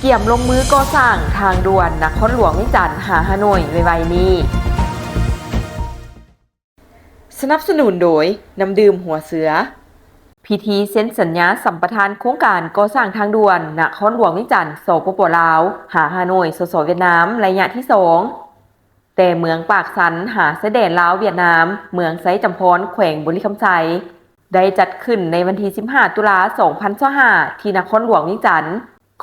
ກຽມລົງມືກໍ່ສ້າງທາງດ່ວນນະຄອນຫຼວງວຽງຈັນຫາຮ່າໂນ້ຍໄວໆນີ້. ສະໜັບສະໜູນໂດຍ ນ້ຳດື່ມຫົວເສືອ. ພິທີເຊັນສັນຍາສຳປະທານໂຄງການກໍ່ສ້າງທາງດ່ວນນະຄອນຫຼວງວຽງຈັນ ສປປ ລາວ ຫາຮ່າໂນ້ຍ ສສ ຫວຽດນາມ ໄລຍະທີສອງ ແຕ່ເມືອງປາກຊັນຫາຊາຍແດນລາວ-ຫວຽດນາມ ເມືອງໄຊຈຳພອນ ແຂວງບໍລິຄຳໄຊ ໄດ້ຈັດຂຶ້ນໃນວັນທີສິບຫ້າ ຕຸລາ ສອງພັນຊາວຫ້າ ທີ່ນະຄອນຫຼວງວຽງຈັນ.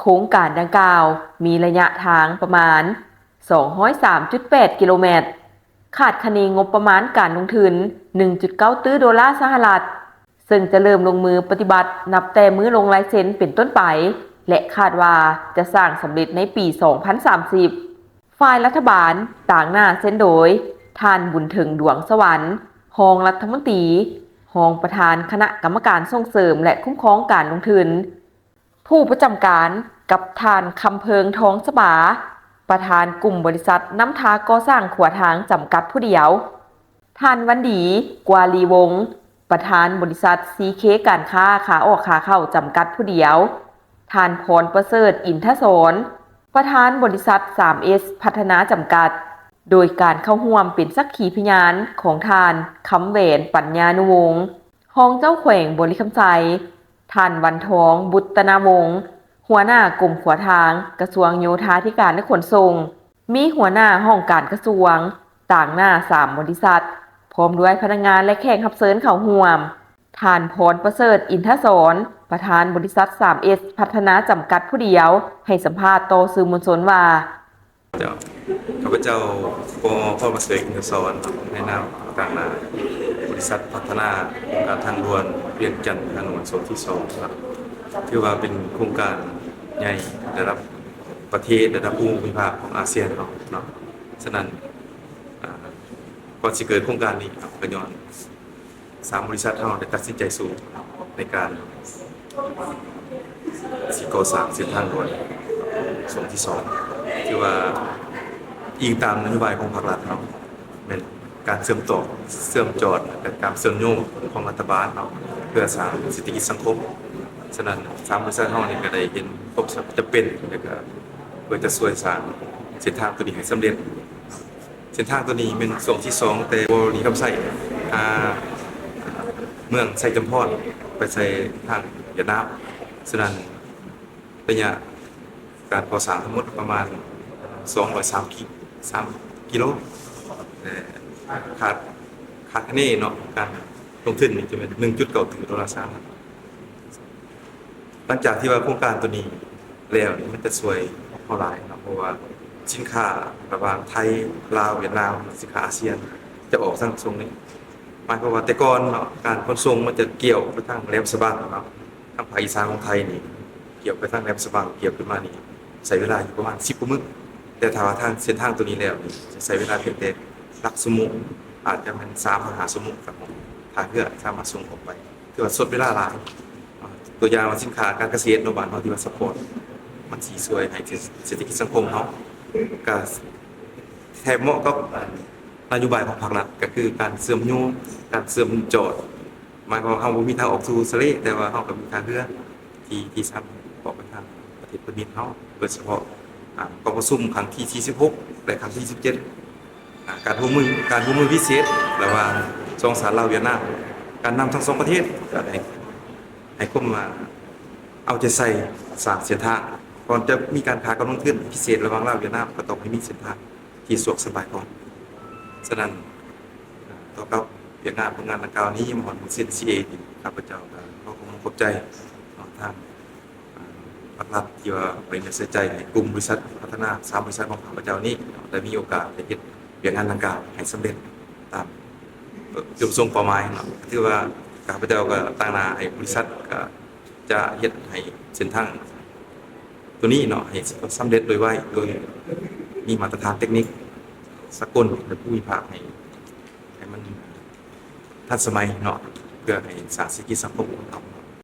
ໂຄງການດັ່ງກ່າວມີໄລຍະທາງປະມານສອງຮ້ອຍສາມຈຸດແປດກິໂລແມັດ, ຄາດຄະເນງົບປະມານການລົງທຶນໜຶ່ງຈຸດເກົ້າຕື້ໂດລາສະຫະລັດ, ເຊິ່ງຈະເລີ່ມລົງມືປະຕິບັດນັບແຕ່ມື້ລົງລາຍເຊັນເປັນຕົ້ນໄປ ແລະ ຄາດວ່າຈະສ້າງສຳເລັດໃນປີສອງພັນສາມສິບ. ຝ່າຍລັດຖະບານຕາງໜ້າເຊັນໂດຍ ທ່ານ ບຸນເຖິງ ດວງສະຫວັນ ຮອງລັດຖະມົນຕີ, ຮອງປະທານຄະນະກຳມະການສົ່ງເສີມ ແລະ ຄຸ້ມຄອງການລົງທຶນ, ຜູ້ປະຈຳການກັບທ່ານ ຄຳເພີງ ທອງສະບາ ປະທານກຸ່ມບໍລິສັດນ້ຳທາກໍ່ສ້າງຂົວທາງຈຳກັດຜູ້ດຽວ, ທ່ານ ວັນດີ ກວາລີວົງ ປະທານບໍລິສັດ ຊີເຄ ການຄ້າຂາອອກຂາເຂົ້າຈຳກັດຜູ້ດຽວ, ທ່ານ ພອນປະເສີດ ອິນທະສອນ ປະທານບໍລິສັດ ສາມເອສ ພັດທະນາຈຳກັດ, ໂດຍການເຂົ້າຮ່ວມເປັນສັກຂີພະຍານຂອງທ່ານ ຄຳແຫວນ ປັນຍານຸວົງ ຮອງເຈົ້າແຂວງບໍລິຄຳໄຊ, ທ່ານ ວັນທອງ ບຸດຕະນາວົງ ຫົວໜ້າກົມຂົວທາງ ກະຊວງໂຍທາທິການ ແລະ ຂົນສົ່ງ, ມີຫົວໜ້າຫ້ອງການກະຊວງ, ຕາງໜ້າສາມບໍລິສັດ ພ້ອມດ້ວຍພະນັກງານ ແລະ ແຂກຮັບເຊີນເຂົ້າຮ່ວມ. ທ່ານ ພອນປະເສີດ ອິນທະສອນ ປະທານບໍລິສັດ ສາມເອສ ພັດທະນາຈຳກັດຜູ້ດຽວ ໃຫ້ສຳພາດຕໍ່ສື່ມວນຊົນວ່າ, ເຈົ້າ ຂ້າພະເຈົ້າ ປອ ພອນປະເສີດ ອິນທະສອນ ໃນນາມຕາງໜ້າບໍລິສັດພັດທະນາໂຄງການທາງດ່ວນວຽງຈັນ ຫາໂນ້ຍ ໂຊນທີສອງ ຖືວ່າເປັນໂຄງການໃຫຍ່ລະດັບປະເທດ ລະດັບພູມິພາກຂອງອາຊຽນເຮົາເນາະ. ສະນັ້ນ ອາ ກ່ອນຊິເກີດໂຄງການນີ້ເນາະ ກໍຍ້ອນ ສາມບໍລິສັດເຮົາໄດ້ຕັດສິນໃຈສູ້ໃນການຊິກໍ່ສ້າງເສັ້ນທາງດ່ວນຊ່ວງທີສອງ ຖືວ່າອີງຕາມນະໂຍບາຍຂອງພາກລັດເຮົາ ແມ່ນການເຊື່ອມຕໍ່ ເຊື່ອມຈອດ ແລະ ການເຊື່ອມໂຍງຂອງລັດຖະບານເຮົາ ເພື່ອສ້າງເສດຖະກິດສັງຄົມ. ສະນັ້ນ ສາມບໍລິສັດເຮົານີ້ກໍໄດ້ເຫັນຄວາມຈຳເປັນ ແລະ ກໍເພື່ອຈະຊ່ວຍສ້າງເສັ້ນທາງໂຕນີ້ໃຫ້ສຳເລັດ. ເສັ້ນທາງໂຕນີ້ແມ່ນຊ່ວງທີສອງ ແຕ່ບໍລິຄຳໄຊຫາເມືອງໄຊຈຳພອນ ໄປໃສ່ທາງຫວຽດນາມ. ສະນັ້ນ ໄລຍະການກໍ່ສ້າງທັງໝົດປະມານສອງຮ້ອຍສາມກິ ສາມກິໂລ ແລະ ຄາດ ຄາດຄະເນເນາະ ການລົງທຶນນີ້ຈະແມ່ນໜຶ່ງຈຸດເກົ້າຕື້ໂດລາສະຫະລັດ. ຫຼັງຈາກທີ່ວ່າໂຄງການໂຕນີ້ແລ້ວນີ້ ມັນຈະຊ່ວຍເຮົາຫຼາຍເນາະ ເພາະວ່າສິນຄ້າລະຫວ່າງໄທ, ລາວ, ຫວຽດນາມ ສິນຄ້າອາຊຽນ ຈະອອກທາງຊ່ອງນີ້. ໝາຍຄວາມວ່າແຕ່ກ່ອນເນາະ ການຂົນສົ່ງມັນຈະກ່ຽວໄປທາງແຫຼມສະບັງເນາະ ທາງພາກອີສານຂອງໄທນີ້ ກ່ຽວໄປທາງແຫຼມສະບັງ ກ່ຽວຂຶ້ນມານີ້ ໃຊ້ເວລາຢູ່ປະມານສິບກວ່າມື້. ແຕ່ຖ້າວ່າທາງເສັ້ນທາງໂຕນີ້ແລ້ວນີ້ ຈະໃຊ້ເວລາພຽງແຕ່ຫຼັກຊົ່ວໂມງ ອາດຈະແມ່ນສາມຫາຫ້າຊົ່ວໂມງ ກະຮອດທ່າເຮືອ ສາມາດສົ່ງອອກໄປ ຖືວ່າຊົດເວລາຫຼາຍ. ຕົວຢ່າງວ່າສິນຄ້າການກະເສດເນາະ ບ້ານເຮົາທີ່ວ່າຊັບພອດ ມັນຊິຊ່ວຍໃຫ້ເສດ ເສດຖະກິດສັງຄົມເຮົາ ກະແທບເໝາະກັບນະໂຍບາຍຂອງພາກລັດ ກະຄືການເຊື່ອມໂຍງ ການເຊື່ອມຈອດ. ໝາຍຄວາມວ່າເຮົາບໍ່ມີທາງອອກສູ່ທະເລ ແຕ່ວ່າເຮົາກໍມີທ່າເຮືອທີ່ ທີ່ສາມາດອອກໄປທາງປະເທດເພື່ອນມິດເຮົາ ໂດຍສະເພາະ ອາ ກອງປະຊຸມຄັ້ງທີສີ່ສິບຫົກ ແລະ ຄັ້ງທີສິບເຈັດ ອາ ການຮ່ວມມື ການຮ່ວມມືພິເສດລະຫວ່າງສອງຊາດລາວຫວຽດນາມ ການນຳທັງສອງປະເທດກໍໄດ້ໃຫ້ຄວາມ ອາ ເອົາໃຈໃສ່ສ້າງເສັ້ນທາງ. ກ່ອນຈະມີການຂາຍການລົງທຶນພິເສດລະຫວ່າງລາວຫວຽດນາມ ກໍຕ້ອງໃຫ້ມີເສັ້ນທາງທີ່ສະດວກສະບາຍກ່ອນ. ສະນັ້ນ ອາ ຕໍ່ກັບວຽກງານຜົນງານດັ່ງກ່າວນີ້ ມາຮອດມື້ເຊັນ ຊີເອ ນີ້ ຂ້າພະເຈົ້າກໍຂໍຂອບໃຈເນາະ ທາງ ພາກລັດທີ່ວ່າໄວ້ເນື້ອໃສ່ໃຈໃຫ້ກຸ່ມບໍລິສັດພັດທະນາສາມບໍລິສັດຂອງຂ້າພະເຈົ້ານີ້ ໄດ້ມີໂອກາດໄດ້ເຮັດວຽກງານດັ່ງກ່າວໃຫ້ສຳເລັດຕາມຈຸດປະສົງເປົ້າໝາຍເນາະ. ຖືວ່າຂ້າພະເຈົ້າກໍຕາງໜ້າໃຫ້ບໍລິສັດ ກໍຈະເຮັດໃຫ້ເສັ້ນທາງໂຕນີ້ເນາະ ໃຫ້ສຳເລັດໂດຍໄວ ໂດຍມີມາດຕະຖານເຕັກນິກສາກົນ ແລະ ພູມິພາກໃຫ້ ໃຫ້ມັນທັນສະໄໝເນາະ ເພື່ອໃຫ້ສ້າງເສດຖະກິດສັງຄົມຂອງເຮົາ